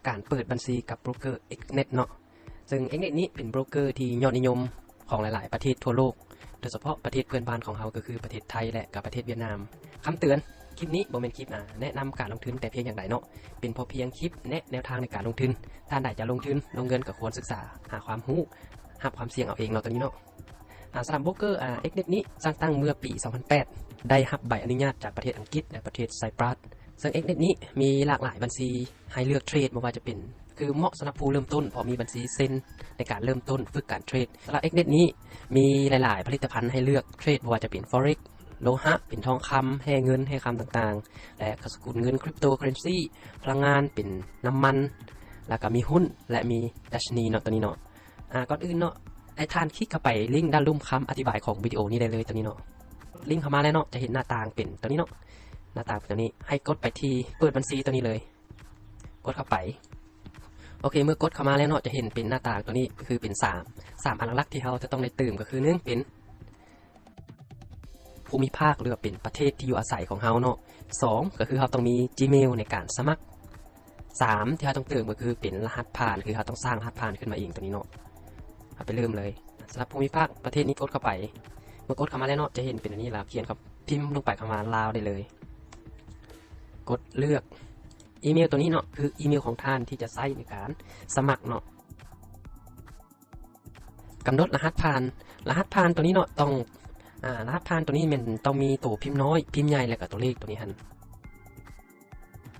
ການເປີດບັນຊີກັບໂບຣກເກີ ເອັກເນັດ ເນາະ. ເຊິ່ງ ເອັກເນັດ ນີ້ເປັນໂບຣກເກີທີ່ຍອດນິຍົມຂອງຫຼາຍໆປະເທດທົ່ວໂລກ, ໂດຍສະເພາະປະເທດເພື່ອນບ້ານຂອງເຮົາ ກໍຄືປະເທດໄທ ແລະ ກໍປະເທດຫວຽດນາມ. ຄຳເຕືອນ, ຄລິບນີ້ບໍ່ແມ່ນຄລິບ ອາ ແນະນຳການລົງທຶນແຕ່ພຽງຢ່າງໃດເນາະ, ເປັນພຽງຄລິບແນະແນວທາງໃນການລົງທຶນ. ທ່ານໃດຈະລົງທຶນ, ລົງເງິນກໍຄວນສຶກສາ, ຫາຄວາມຮູ້, ຮັບຄວາມສ່ຽງເອົາເອງເນາະ ຕົວນີ້ເນາະ. ອາ ສຳລັບໂບຣກເກີ ອາ ເອັກເນັດ ນີ້ສ້າງຕັ້ງເມື່ອປີສອງພັນແປດ ໄດ້ຮັບໃບອະນຸຍາດຈາກປະເທດອັງກິດ ແລະ ປະເທດໄຊປຣັສ. ເຊິ່ງ ເອັກເນັດ ນີ້ມີຫຼາກຫຼາຍບັນຊີໃຫ້ເລືອກເທຣດ, ບໍ່ວ່າຈະເປັນ ຄືເໝາະສຳລັບຜູ້ເລີ່ມຕົ້ນ, ເພາະມີບັນຊີເຊັ່ນໃນການເລີ່ມຕົ້ນຝຶກການເທຣດ. ສຳລັບ ເອັກເນັດ ນີ້ມີຫຼາຍໆຜະລິດຕະພັນໃຫ້ເລືອກເທຣດ, ບໍ່ວ່າຈະເປັນ Forex, ໂລຫະ, ເປັນທອງຄຳ, ແຮ່ເງິນ, ແຮ່ຄຳຕ່າງໆ ແລະ ສະກຸນເງິນ Cryptocurrency, ພະລັງງານ, ເປັນນ້ຳມັນ, ແລ້ວກໍມີຫຸ້ນ ແລະ ມີດັດຊະນີເນາະ ຕົວນີ້ເນາະ. ອາ ກ່ອນອື່ນເນາະ ໃຫ້ທ່ານຄລິກເຂົ້າໄປລິ້ງດ້ານລຸ່ມຄຳອະທິບາຍຂອງວິດີໂອນີ້ໄດ້ເລີຍ ຕົວນີ້ເນາະ. ລິ້ງເຂົ້າມາແລ້ວເນາະ ຈະເຫັນໜ້າຕ່າງເປັນຕົວນີ້ເນາະ, ໜ້າຕ່າງເປັນຕົວນີ້. ໃຫ້ກົດໄປທີ່ເປີດບັນຊີຕົວນີ້ເລີຍ, ກົດເຂົ້າໄປ. ໂອເຄ ເມື່ອກົດເຂົ້າມາແລ້ວເນາະ ຈະເຫັນເປັນໜ້າຕ່າງຕົວນີ້ ກໍຄືເປັນສາມ ສາມອັນຫຼັກໆທີ່ເຮົາຈະຕ້ອງໄດ້ຕື່ມ ກໍຄື ໜຶ່ງ ເປັນ ພູມິພາກ ຫຼືວ່າເປັນປະເທດທີ່ຢູ່ອາໄສຂອງເຮົາເນາະ. ສອງ ກໍຄືເຮົາຕ້ອງມີ Gmail ໃນການສະໝັກ. ສາມ ທີ່ເຮົາຕ້ອງເຕີມກໍຄືເປັນລະຫັດຜ່ານ, ຄືເຮົາຕ້ອງສ້າງລະຫັດຜ່ານຂຶ້ນມາເອງຕົວນີ້ເນາະ. ເຮົາໄປເລີ່ມເລີຍ. ສຳລັບພູມິພາກປະເທດນີ້ກົດເຂົ້າໄປ. ເມື່ອກົດເຂົ້າມາແລ້ວເນາະ ຈະເຫັນເປັນອັນນີ້ລະ, ຂຽນຄຳ ພິມລົງໄປຄຳວ່າລາວໄດ້ເລີຍ. ກົດເລືອກອີເມວຕົວນີ້ເນາະ, ຄືອີເມວຂອງທ່ານທີ່ຈະໃຊ້ໃນການສະໝັກເນາະ. ກຳນົດລະຫັດຜ່ານ. ລະຫັດຜ່ານຕົວນີ້ເນາະ ຕ້ອງ ອາ ລະຫັດຜ່ານຕົວນີ້ແມ່ນຕ້ອງມີໂຕພິມນ້ອຍ, ພິມໃຫຍ່ ແລ້ວກໍຕົວເລກຕົວນີ້ຫັ້ນ.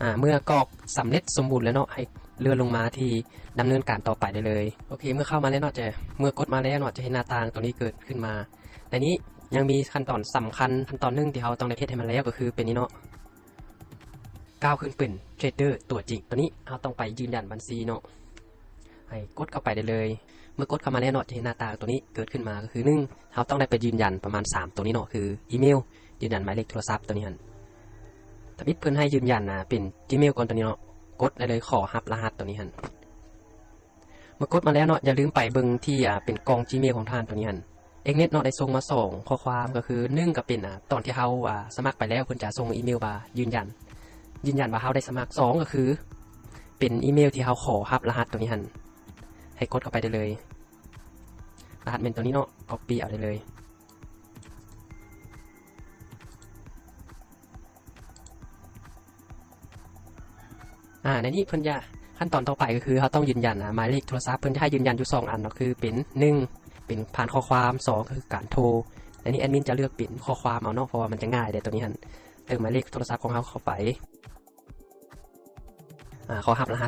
ອາ ເມື່ອກອກສຳເລັດສົມບູນແລ້ວເນາະ ໃຫ້ເລື່ອນລົງມາທີ່ດຳເນີນການຕໍ່ໄປໄດ້ເລີຍ. ໂອເຄ ເມື່ອເຂົ້າມາແລ້ວເນາະ ຈະ ເມື່ອກົດມາແລ້ວເນາະ ຈະເຫັນໜ້າຕ່າງຕົວນີ້ເກີດຂຶ້ນມາ. ໃນນີ້ຍັງມີຂັ້ນຕອນສຳຄັນ ຂັ້ນຕອນໜຶ່ງທີ່ເຮົາຕ້ອງໄດ້ເຮັດໃຫ້ມັນແລ້ວ ກໍຄືເປັນນີ້ເນາະ. ກ້າວຂຶ້ນເປັນເທຣດເດີຕົວຈິງ. ຕົວນີ້ເຮົາຕ້ອງໄປຢືນຢັນບັນຊີເນາະ. ໃຫ້ກົດເຂົ້າໄປໄດ້ເລີຍ. ເມື່ອກົດເຂົ້າມາແລ້ວເນາະ ຈະເຫັນໜ້າຕ່າງຕົວນີ້ເກີດຂຶ້ນມາ ກໍຄື ໜຶ່ງ ເຮົາຕ້ອງໄດ້ໄປຢືນຢັນປະມານສາມຕົວນີ້ເນາະ ຄືອີເມວ, ຢືນຢັນໝາຍເລກໂທລະສັບຕົວນີ້ຫັ້ນ. ທຳອິດເພິ່ນໃຫ້ຢືນຢັນ ອາ ເປັນ Gmail ກ່ອນຕົວນີ້ເນາະ, ກົດໄດ້ເລີຍ ຂໍຮັບລະຫັດຕົວນີ້ຫັ້ນ. ເມື່ອກົດມາແລ້ວເນາະ ຢ່າລືມໄປເບິ່ງທີ່ ອາ ເປັນກ່ອງ Gmail ຂອງທ່ານຕົວນີ້ຫັ້ນ. ເອັກເນັດ ເນາະ ໄດ້ສົ່ງມາສອງຂໍ້ຄວາມ ກໍຄື ໜຶ່ງ ກໍເປັນ ອາ ຕອນທີ່ເຮົາ ອາ ສະໝັກໄປແລ້ວ ເພິ່ນຈະສົ່ງອີເມວວ່າຢືນຢັນ ຢືນຢັນວ່າເຮົາໄດ້ສະໝັກ. ສອງ ກໍຄືເປັນອີເມວທີ່ເຮົາຂໍຮັບລະຫັດຕົວນີ້ຫັ້ນ. ໃຫ້ກົດເຂົ້າໄປໄດ້ເລີຍ. ລະຫັດແມ່ນຕົວນີ້ເນາະ, ກັອບປີ້ເອົາໄດ້ເລີຍ. ອາ ໃນນີ້ເພິ່ນຈະ ຂັ້ນຕອນຕໍ່ໄປກໍຄືເຮົາຕ້ອງຢືນຢັນ ອາ ໝາຍເລກໂທລະສັບ. ເພິ່ນຈະໃຫ້ຢືນຢັນຢູ່ສອງອັນເນາະ ຄືເປັນ ໜຶ່ງ ເປັນຜ່ານຂໍ້ຄວາມ, ສອງ ກໍຄືການໂທ. ໃນນີ້ແອດມິນຈະເລືອກເປັນຂໍ້ຄວາມເອົາເນາະ ເພາະວ່າມັນຈະງ່າຍແດ່ຕົວນີ້ຫັ້ນ. ເຕີມໝາຍເລກໂທລະສັບຂອງເຮົາເຂົ້າໄປ. ອາ ຂໍຮັບລະຫັດ